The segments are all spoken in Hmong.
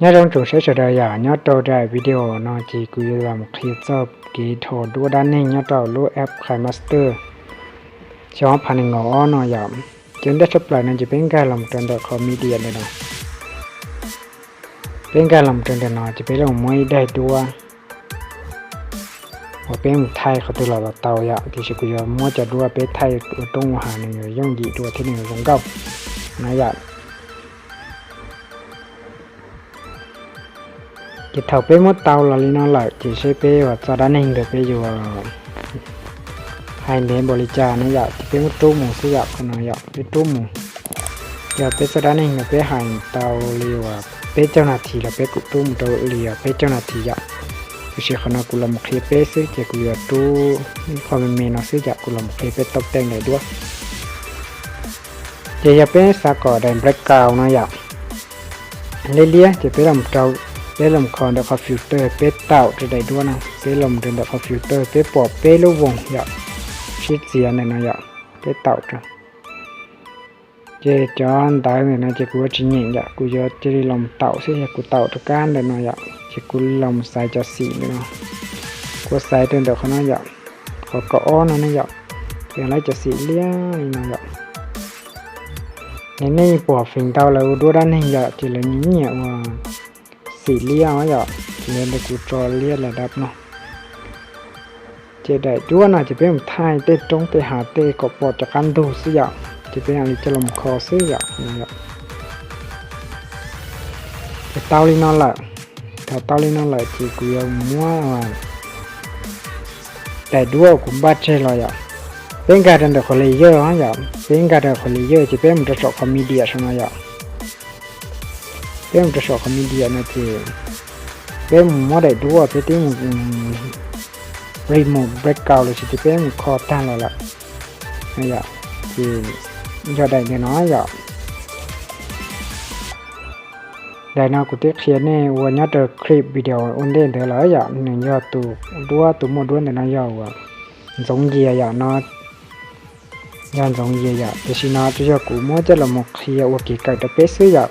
Nyob zoo tsoom saib sawv daws yom, nyob rau daim video no ces kuv yuav los qhia txog kev dhau duab dab neeg nyob rau lub app KineMaster xyoo ob phav nees nkaum ob no yom. Cov ntaj tshaj plaws no ces peb nkag los rau ntawm qhov media ntawm no. Peb nkag los rau ntawm no ces peb los muab ib daim duab uas peb mus thaij qhov twg los los tau yom, tiam sis kuv yuav muab cov duab peb thaij ua roob ua hav nws yuav yooj yim dua thiab nws yuav zoo nkauj no yom. Ces thaum peb muab tau los li no lawm ces seb peb ua txoj dab neeg ntawd peb yuav hais ntev npaum li cas no yom, ces peb muab rub mus xwb yom, qhov no yom, peb rub mus. Yog peb txoj dab neeg no peb hais tau li uas peb caug nas this los peb kuj rub mus rau li uas peb caug nas this yom. Tiam sis qhov no kuv los mus qhia peb xwb ces kuv yuav rub ib qho me me no xwb yom, kuv los mus qhia peb tau teej daim duab. Ces yog peb xav kom daim background no yom liab liab ces peb los rau, peb los kho ntawm qhov filter, peb taum rau daim duab no, peb los rau ntawm qhov filter peb pom peb lub voos yom, sib txiav ntawm no yom, peb taum rau. Ces cov ntawv ntawm no ces kuv yuav tsis nyeem yom, kuv yuav cia li los taum xwb, yog kuv taum rau kab ntawm no yom, ces kuv los xaiv cov xim ntawm no, kuv xaiv rau ntawm qhov no yom, qhov kaum ob no ne yom, ces laib cov xim liab li no yom. Ces nej pom feem ntau lawv ua duab dab neeg yom, ces lawv nyiam ua xim liab os yom, ces yog li kuv tso liab li dab no. Ces daim duab no ces peb mus thaij tej roob tej hav tej kom pom cov qab ntug xwb yom, ces peb mam li coj los kho xwb yom. Ces tau li no lawm, thaum tau li no lawm ces kuv yuav muab daim duab uas kuv npaj tseg los yom, peb nkag rau ntawm qhov layer yom, peb nkag rau qhov layer ces peb mus rau saum qhov media saum no yom. Peb mus rau saum qhov media no ces peb mus muab daim duab peb twb mus remove background los sis ces peb mus kho tag los lawm. Ces yog daim ntawm no yom. Daim no kuv twb qhia nej ua nyob rau clip video ua ntej ntawd lawm yom, nws yog tus duab, tus muaj duab ntawm no yog uas Ntxoov Yias yom, no yog Ntxoov Yias yom, tiam sis no tsuas yog kuv muab coj los mus qhia ua kev kawm rau peb xwb yom.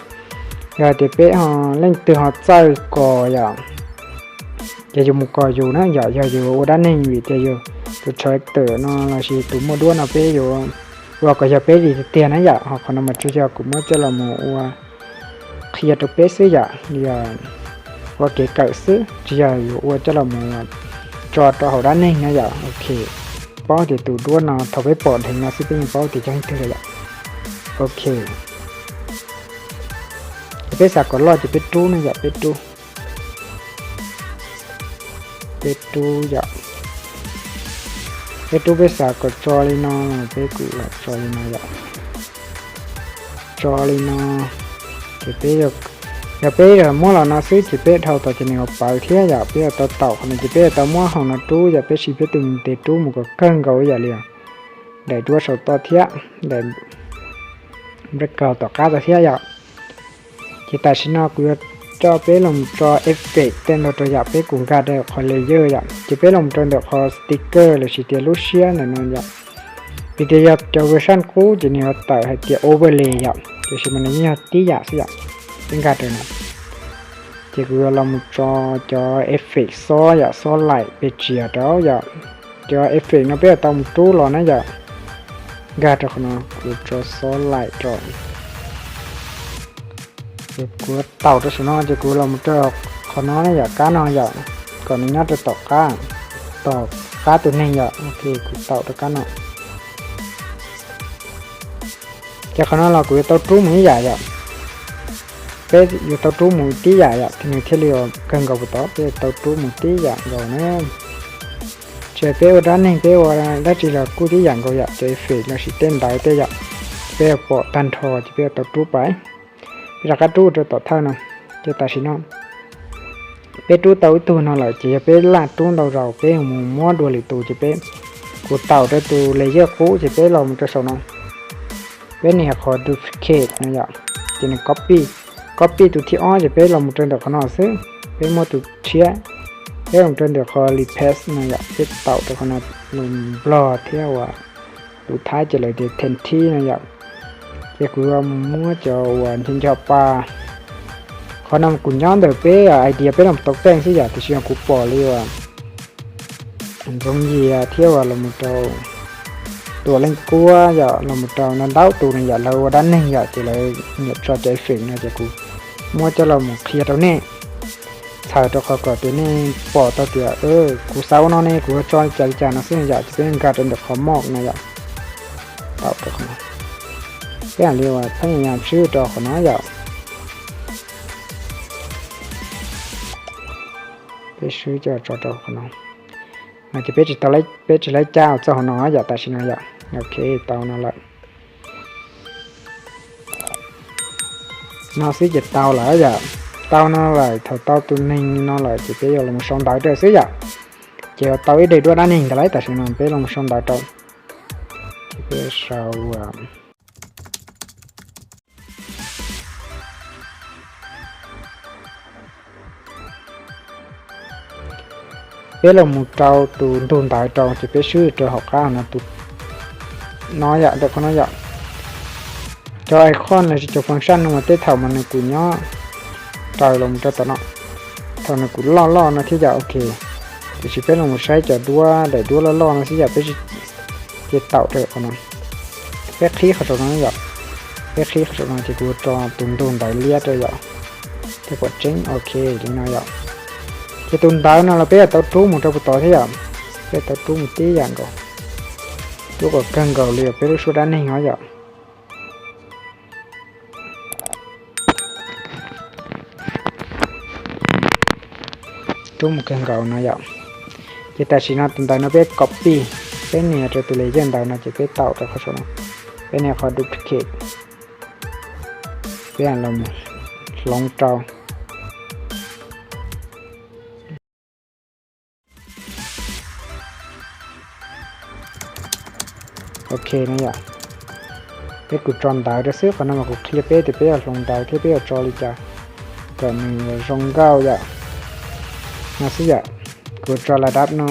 Yog tias peb ho leej twg ho txawj kos yom, ces yus mus kos yus na yom, yog yus ua dab neeg vim tias yus tus character no los sis tus muaj duab no peb yuav ua kom yog peb li tiag tiag na yom, ho qhov no mas tsuas yog kuv muab coj los mus ua qhia rau peb xwb yom, yog ua kev kawm xwb, tsis yog yuav ua coj los mus tso rau hauv dab neeg na yom. Ok, paub tias tus duab no thaum peb pom dheev no xwb peb yeej paub tias yog leej twg lawm yom. Ok, ces peb xav kom loj ces peb rub na yom, peb rub, peb rub yom, peb rub, peb xav kom tso li no, peb kuj tso li no yom, tso li no. Ces peb, yog peb yog muab los no xwb ces peb dhau tau ces nws yuav pawv thiab yom, peb yuav tau taum qhov no ces peb yuav tau muab hauv no rub yom, peb siv peb tus ntiv rub mus kom kawg nkaus yam li daim duab saum toj thiab daim background tom qab tod thiab yom. Ces tam sim no kuv yuav coj peb los tso effect tej ntau rau yom, peb kuj nkag rau qhov layer yom, ces peb los rau ntawm qhov sticker los sis tias lub siab ntawm no yom. Vim tias yog cov version qub ces nws yuav tawm hais tias overlay yom, tiam sis mas nws yeej yog tib yam xwb yom. Peb nkag rau no, ces kuv yuav los mus tso cov effect xob yom, xob laim pes tsias rau yom. Cov effect no peb yuav tau mus rub los na yom. Nkag rau qhov no kuv tso xob laim rau. Ces kuv taum rau saum no ces kuv los mus rau qhov no na yom, kab no yom, kom nws nyob rau tom qab, tom qab tus neeg yom. Ok, kuv taum rau kab no. Ces qhov no los kuv yuav tau rub mus ib yam yom. Peb yuav tau rub mus tib yam yom, nws thiaj li kawg nkaus puas tod, peb yuav tau rub mus tib yam nkaus na. Ces peb ua dab neeg peb ua dab tsi los kuj tib yam nkaus yom, cov effect los sis tej ntawv tej yom, peb yuav pom tag nrho ces peb yuav tau rub pais. Peb rov qab rub rau tom thawj no. Ces tam sim no peb rub tau ib tug no lawm ces yog peb laj rub ntau zaus peb mus muab dua lwm tus ces peb, kuv taum rau tus layer qub ces peb los mus rau saum no, peb nias qhov duplicate no yom, ces nws copy, copy tus thib ob ces peb los mus rau ntawm qhov no xwb. Peb muab tus tshiab, peb los rau ntawm qhov replace no yom, peb taum rau qhov no, nws nplog thiab uas tus Thaib ces lawv tias ten T no yom. Ces kuv yuav mus muab cov uas ncho ncho pa, Qhov no kuv nyob ntawm peb idea peb los tau teej xwb yom, tiam sis kuv pom li uas Ntxoov Yias thiab uas los mus rau Tuam Leej Kuab yom, los mus rau ntau ntau tus no yom, lawv ua dab neeg yom, ces lawv nyiam tso cov effect no ces kuv muab coj los mus qhia rau nej, txhawm rau qhov kom tias nej pom tau tias kuv xav ua no ne, kuv yuav tso li cas li cas no xwb yom, ces peb nkag rau ntawm qhov mod no yom. Tau rau qhov no, peb mam li uas pheej yam swb rau qhov no yom. Peb swb coj tso rau qhov no. No ces peb tsis tau, peb tsis laib cab txog hauv no yom, tam sim no yom. Ok, tau no lawm. No xwb ces tau lawm yom. Tau no lawm, thaum tau tus neeg no lawm ces peb yuav los sau ntawv rau xwb yom. Ces tau ib daim duab dab neeg ntawd lawm, tam sim no peb los sau ntawv rau. Ces peb sau Peb los mus rau tus ntug ntawv rau ces peb swb rau hauv qab no tus no yom, ntawm qhov no yom. Cov icon los sis cov function no mas tej thaum mas nws kuj nyob raws los mus rau tom no, thaum nws kuj loj loj no thiab yom. Ok, tiam sis peb los mus saib cov duab, daim duab loj loj no xwb yom, peb tsis, ces tau rau qhov no. Peb qhib qhov saum no yom, peb qhib qhov saum no ces kuv tso tus ntug ntawv liab rau yom, thiab pom tseeb. Ok, li no yom. Ces tus ntawv no los peb yuav tau rub mus rau puag tod thiab yom, peb tau rub mus tib yam nkaus, rub kom kawg nkaus li peb lub suab dab neeg no yom. Rub mus kawg nkaus no yom. Ces tam sim no tus ntawv no peb copy, peb nias rau tus layer ntawv no ces peb tau rau qhov saum no, peb nias qhov duplicate, peb los hloov rau. Ok no yom, peb kuj tso ntawv rau xwb, qhov no mas kuv qhia peb tias peb yuav hloov ntawv thiab peb yuav tso li cas kom nws zoo nkauj yom. No xwb yom, kuv tso la dab no,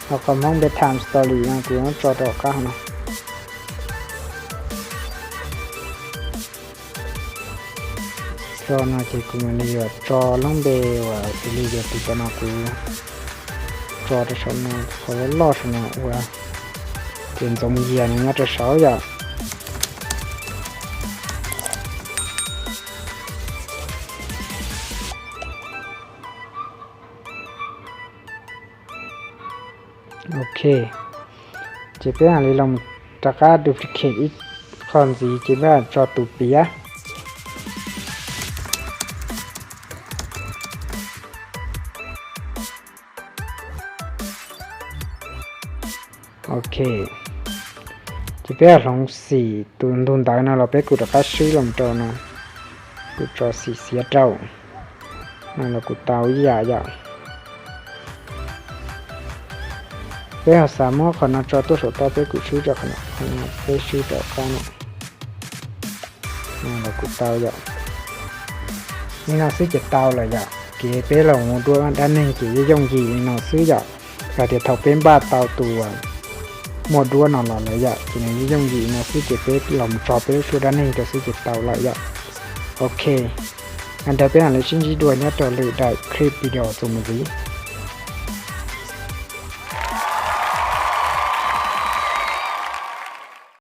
ho qhov Hmoob bedtime story no kuv tso rau qab no. Tso no ces kuv mam li yuav tso lub npe uas xws li yog tus cov no kuv tso rau saum no, qhov loj loj saum no uas tus Ntxoov Yias no nyob rau saud yom. Ok, ces peb mam li los rov qab duplicate ib qho ntxiv ces peb tso tus piav. Ok, ces peb hloov xim tus ntug ntawv no los peb kuj rov qab swb los rau no, kuv tso xim xiav rau no los kuv tau ib yam yom. Peb ho xav muab qhov no tso tuaj saum toj peb kuj swb rau qhov no, peb swb rau qab no los kuj tau yom. Li no xwb ces tau lawm yom. Ces peb los mus duab dab neeg ces yooj yooj yim li no xwb yom. Yog tias thaum peb npaj tau tus muaj duab no los lawm yom, ces nws yooj yooj yim no xwb ces peb los mus tso peb lub suab dab neeg rau xwb ces tau lawm yom. Ok, ntawd peb mam li sib ntsib dua nyob rau lwm daim clip video txuas mus ntxiv.